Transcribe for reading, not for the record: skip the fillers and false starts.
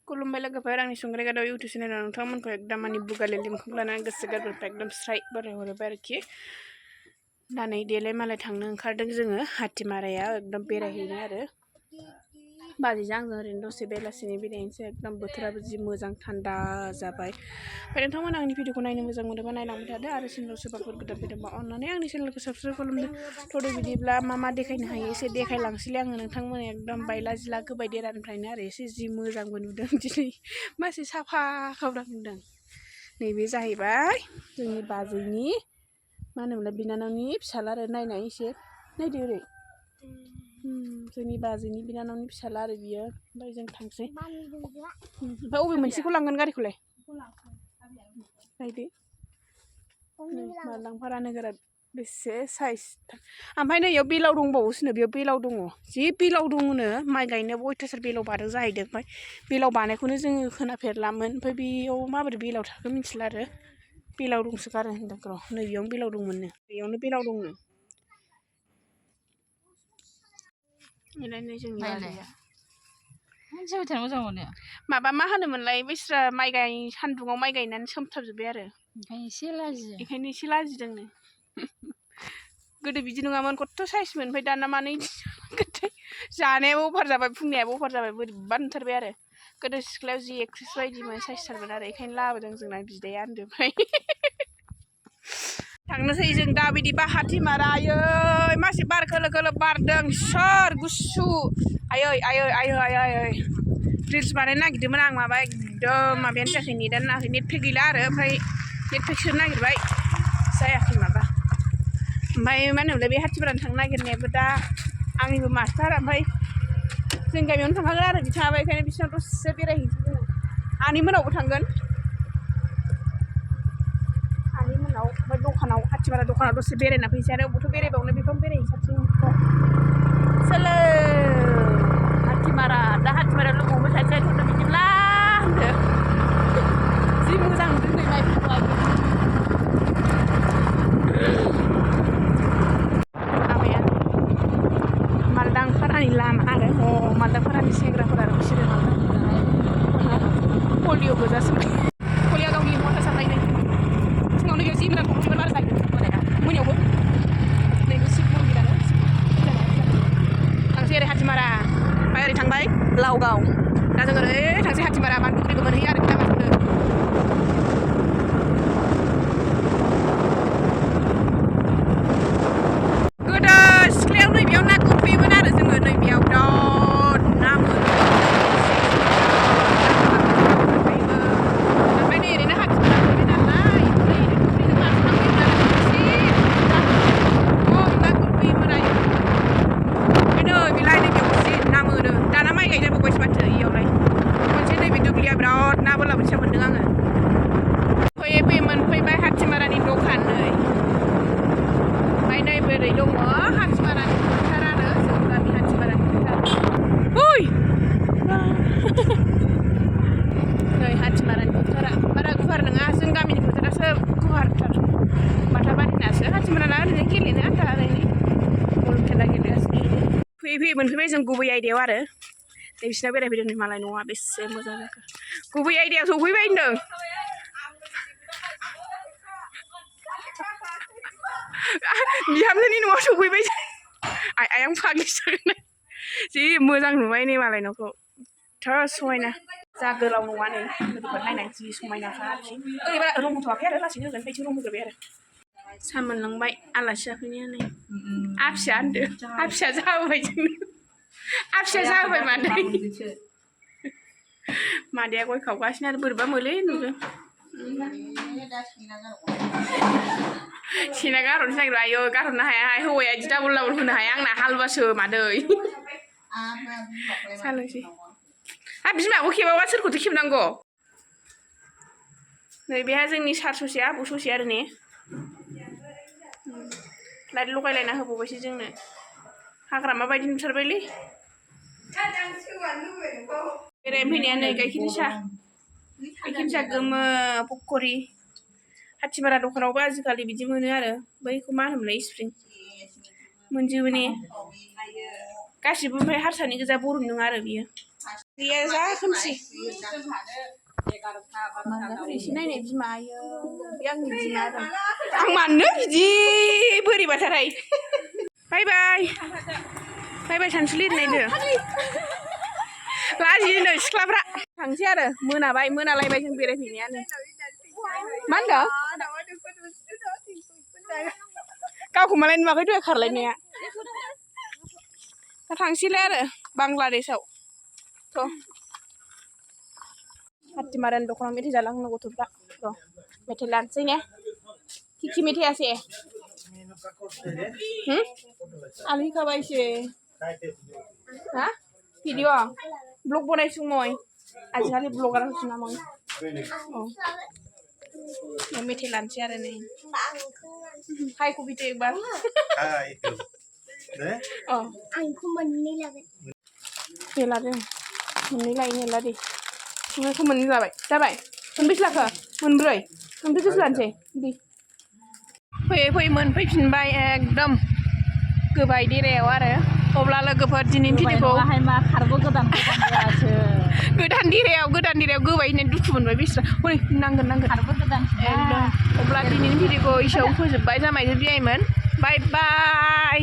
खुलुमबाय लोगोफोर आंनि संग्राय गादाव इउटुब चेनेलाव नोंथांमोनखौ एकदम माने बुगाले लिमखौ लानानै गोसो गोरबोनिफ्राय एकदम स्राय बरायहरबाय आरोखि दा नै देलाय मालाय थांनो ओंखारदों जोङो हाथिमारायाव एकदम बेरायहैनो आरो बाजिजों आंजों ओरैनो दसे बेलासिनि बेरायनोसै एकदम बोथोराबो जि मोजां थान्दा जाबाय ओमफ्राय नोंथांमोन आंनि भिडिअखौ नायनो मोजां मोनोबा नायलांबाय थादो आरो चेनेलाव सोरबाफोर गोदान फैदोंबा अननानै आंनि चेनेलखौ साबस्क्राइब खालामदो थ'दे बिदिब्ला मा देखायनो हायो एसे देखायलांसैलाय आङो नोंथांमोन एकदम बायला जिला गोबाय देरानिफ्रायनो आरो एसे जि मोजांबो नुदों दिनै मासे साफा खाब्रा नुदों नैबे जाहैबाय जोंनि बाजैनि मा होनोमोनलाय बिनानावनि फिसाला आरो नायनाय एसे नायदो ओरै जोंनि बाजैनि बिनानावनि फिसाला आरो बियो ओमफ्राय जों थांसै ओमफ्राय अबे मोनसेखौ लांगोन गारिखौलाय नायदो मालांफारा नोगोरा बेसे साइज ओमफ्राय नैयाव बेलाव दंबावोसोनो बेयाव बेलाव दङ जि बेलाव दङनो माइ गायनायाव अयथासार बेलाव बादों जाहैदों ओमफ्राय बेलाव बानायखौनो जोङो खोनाफेरलामोन ओमफ्राय बेयाव माबोरै बेलाव थाखो मिथिला आरो बेलाव दंसोगारो होनदों र' नैबेयावनो बेलाव दंमोननो बेयावनो बेलाव दंनो जोंनि बाजैया मोजां मोनो माबा मा होनोमोनलाय बैस्रा सान्दुङाव माइ गायनानै सोमथाबजोब्बाय आरो ओंखायनो एसे लाजिदोंनो गोदो बिदि नङामोन खथ' साइसमोन ओमफ्राय दाना मानो जानायाबो अभार जाबाय फुंनियाबो अभार जाबाय बोरैबा नुथारबाय आरो गोदो सिख्लायाव जि एक्ट्रेस बायदिमोन साइसथारमोन आरो बेखायनो लाबोदों जोंना बिदाया होनदों ओमफ्राय थांनोसै जों दा बिदिबा हाथिमारा आयै मासे बार खोलो खोलो बारदों सोर गुसु आयै आयै आयै आयै आयै रिल्स बानायनो नागिरदोंमोन आं माबा एकदम माबायानो जायाखै नेटानो नाङाखै नेट पेक गैला आरो ओमफ्राय नेट पेक सोनो नागिरबाय जायाखै माबा ओमफ्राय मा होनोमोनलाय बे हाथिमारानो थांनो नागिरनायाबो दा आंनिबो मास्टार ओमफ्राय जों गामियावनो थांखागोन आरो बिथाङाबो बेखायनो बिसोरनाव दसे बेरायहैनोसै जोङो आनैमोनावबो थांगोन आनैमोनाव ओमफ्राय दखानाव हाथिमारा दखानाव दसे बेरायना फैनोसै आरो अबावथ' बेरायबावनो बेखौनो बेरायहैनोसै सोलो हाथिमारा दा हाथिमारायाव लोगो हमबाय थानोसै थ'दो बिदिब्ला होनदो जि मोजां नुदों नै माइफोरखौ लामाया मालदांफारानि लामा आरो मालदांफारानि सेंग्राफोर आरो बिसोरो पलिअ गोजासो पलिअ गावनि मथा सारनायनो फुङावनो जि मोजां थांसैमोन आरो जायो मोनायावबो नैबे शिब मन्दिरानो थांसै ओरै हाथिमारा ओमफ्राय ओरै थांबाय लावगाव दा जों ओरै थांसै हाथिमारा बानबुग्रिबो मोनहैयो आरो लामाजोंनो गोदो सिख्लायाव नैबेयाव ना गुरफैयोमोन आरो जोङो नैबेयाव बिराद ना मोनो ओमफ्राय नै ओरैनो हाथिमारा मोनबाय नालाय ना गुरफैयोमोन आयो ओमफ्राय नै बेलाय नैबेयाव जि ना मोनो दाना माइ गायजाबावबायसो माथो इयावलाय खनसे नैबे दुब्लिया बिराद ना बोलाबोथिया मोनदों आङो फैयै फैयै मोनफैबाय हाथिमारानि दखान नै ओमफ्राय नै बोरै दङ हाथिमारानि फोथार आरो जों गामि हाथिमारानि फोथार ओइ नै हाथिमारानि फोथारा बारा गुवार नङा जों गामिनि फोथारासो गुवारथार बाथाबारिनासो हाथिमाराना ओरैनो गेलेनो आन्था ओरैनो बल खेला गेलेगासिनो फैयै फैयै मोनफैबाय जों गुबै आयदायाव आरो नै बिसिनाव बेरायफैदों नै मालाय न'आ बेसे मोजां जाखो गुबै आयदायाव सौफैबाय होनदों बिहामजोनि न'आव सौफैबाय आं फाग्लिसो जागोन जि मोजां नुबाय नै मालाय न'खौ थ' समायना जा गोलाव नङा नै लोगोफोर नायनाय जि समायनाखा आरोखि ओरैबा रं होथ'वाखै आरो लासैनो होगोन ओमफ्राय रं होग्रोबाय आरो सा मोनलांबाय आलासि जाफैनाया नै आफिया होनदो आफिया जाबोबाय जोंनो आफिया जाबोबाय मादैया गय खावगासिनो आरो बोरैबा मोले नुदों सेना गारहरनोसो नागिरबाय आयौ गारहरनो हाया हौवाया बिदि डाबल डाबल होनो हाया आंना हालुवासो मादै सालोंसै बिमाखौ खेबाबा सोरखौथो खेबनांगौ नै बेहा जोंनि सार ससे आबौ ससे आरो ने लाइट लगायलायना होबावबायसो जोंनो हाग्रामा बायदि नुथारबायलै बेरायनो फैनाया नै गाइखेरनि साहा गोमो पक'रि हाथिमारा दखानावबो आजिखालि बिदि मोनो आरो बैखौ मा होनोमोनलाय स्प्रिं मोनजोबो ने गासिबो ओमफ्राय हारसानि गोजा बर'नि नङा आरो बियो गैया जा खोमसि एसे नायनाय बिमा आयो बे आंनि बिमा आरो आं मानो बिदि बोरैबाथारहाय बाय बाय बाय बाय सानसुलि होननायदो लाजिनो सिख्लाफ्रा थांसै आरो मोनाबाय मोनालायबाय जों बेरायहैनायानो मा होनदों गावखौ मालाय नुवाखै दहाय खारलायनाया दा थांसैलाय आरो बांलादेशआव थ' हातिमारानि दखानाव मेथाइ जालांनो गथ'फ्रा र' मेथाइ लानोसै ने किखि मेथाइ आसे आलि खाबायसे हा ভিডিও ব্লগ বনাইছো মই আজিকালি ব্লগার হইছো না মই মেথে লানছি আরে নেই হাই কবিতা একবার হাই आंखौ मोननै लागोन लादों मोननै लायनो लादे नोंखौ मोननै लाबाय जाबाय मोनबेसे लाखो मोनब्रै मोनब्रैखौसो लानोसै दे फैयै फैयै मोनफैफिनबाय एकदम गोबाय देरायाव आरो अब्ला लोगोफोर दिनैनि भिडिअखौ गोदान देरायाव गोबाय होननानै दुखु मोनबाय बिस्रा हनै नांगोन एकदम अब्ला दिनैनि भिडिअखौ एसेयाव फोजोबबाय जामायजो बियायमोन बाय बाय